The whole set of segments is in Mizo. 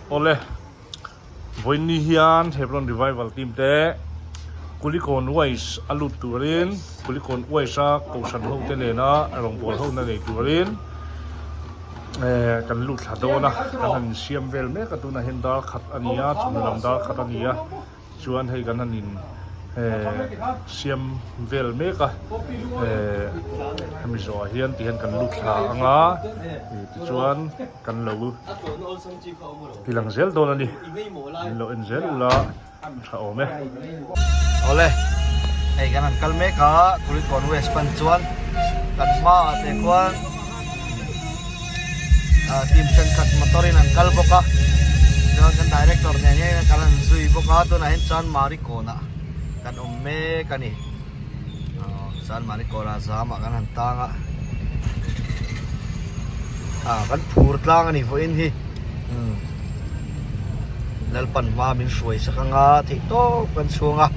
Awle, vawiinni hian Hebron Revival team te Kulikawn Wise a lut turin Kulikawn Wise a kohhran ho te nena rawngbâwl ho na nei turin eh kan lut thla dawn a, kan han insiam vel mek a tunah hian dar khat a ni a, chhun lam dar khat a ni a. Chuan hei kan han in siam vel mek a, hemi zawhah hian tihian kan lut thla ang a, tichuan kan lo tilang zel dawn a ni, min lo en zel ula tha awm e. Awle, hei kan han kal mek a, Kulikawn West pan chuan kan hmaah te khuan team thenkhat motor in an kal bawk a chuan kan director nen hian kan han zui bawk a tunah hian chanmari kawnah kan awm mek a ni chanmari kawnah zamah kan han tang a ah kan phur tlang a ni vawiin hi umm Lalpan hma min hruai sak anga theih tawp kan chhuang a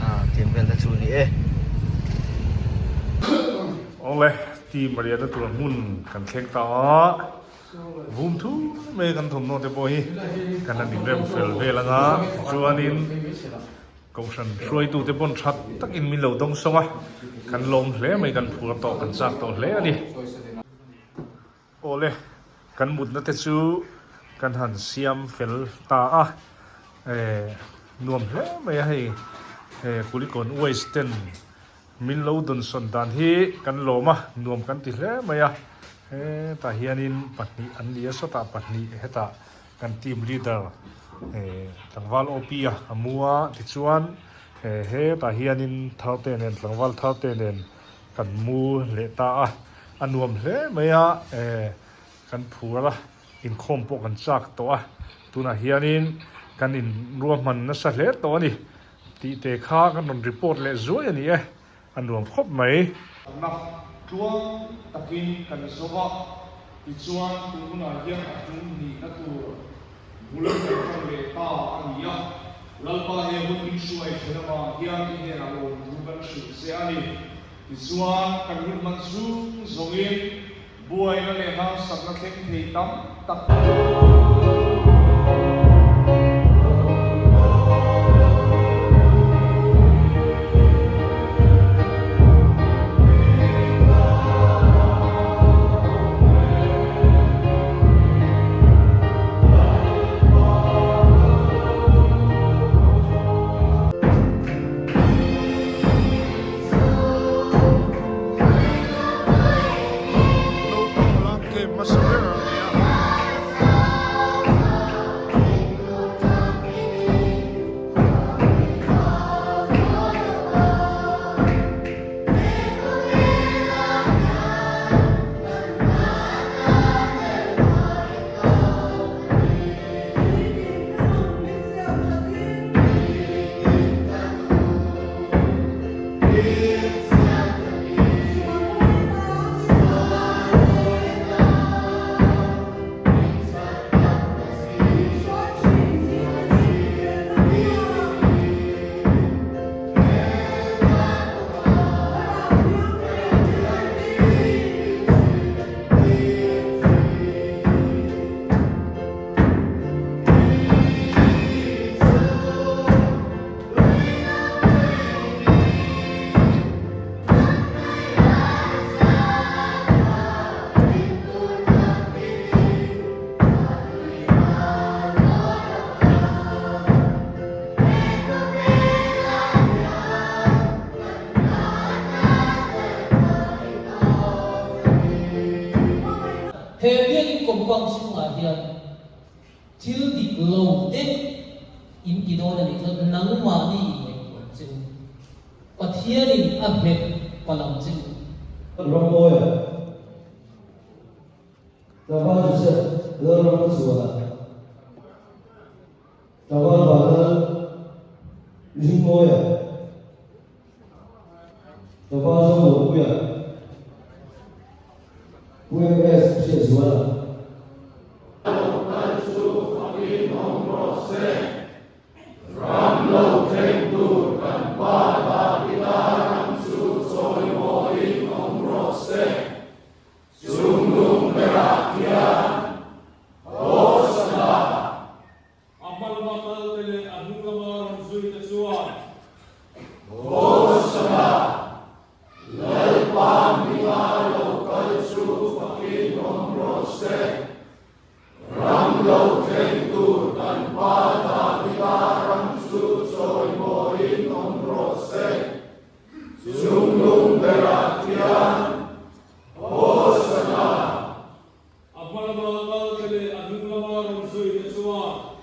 ah tiang vel te chu a ni e. Awle. Team riahna tur hmun kan thleng ta a, vum thu mai kan thawmhnaw te pawh hi kan han inrem fel vel ang a, tichuanin Kohhran hruaitu te pawn that takin min lo dawng sawng a, kan lawm hle mai kan phur tawh kan chak tawh hle a ni. Awle, kan mutna te chu kan han siam fel ta a, nuam hle mai a hei Kulikawn Waste ten Min lo dawnsawn dan hi kan lawm a, nuam kan ti hle mai a. Hetah hianin pahnih an ni a, sawtah pahnih hetah kan team leader tlangval OP a a mu a, tichuan hetah hianin Tharte nen tlangval Tharte nen kan mu leh ta a, a nuam hle mai a, kan phur a, inkhawm pawh kan chak tawh a, tunah hianin kan inruahman nasa hle tawh a ni. Tih te kha kan rawn report leh zuai a ni e, a nuam khawp mai. Na tluang takin kan zo a, tichuan tun hunah hian a hnung hnihna tur bul kan tan leh ta a ni a, Lalpa he hun min hruai thlen avang hian i hnenah lawmthu kan hrilh che a ni. Tichuan kan hun hman chhung zawngin Buaina leh harsatna thleng thei tam tak. Naupang lam game hmasa ber a ni a. He biakinn compound chhungah hian Thil dik lo deuh in ti dawn a nih chuan nangmahni in ngaihtuah ang che u. Pathianin a hmet palh ang che u. Ramawia, Tlangval Joseph Lalramchuana, Tlangval Vanlal Ringmawia, Tlangval Zomuanpuia, Pu MS Hriatzuala. rawn zuite chuan,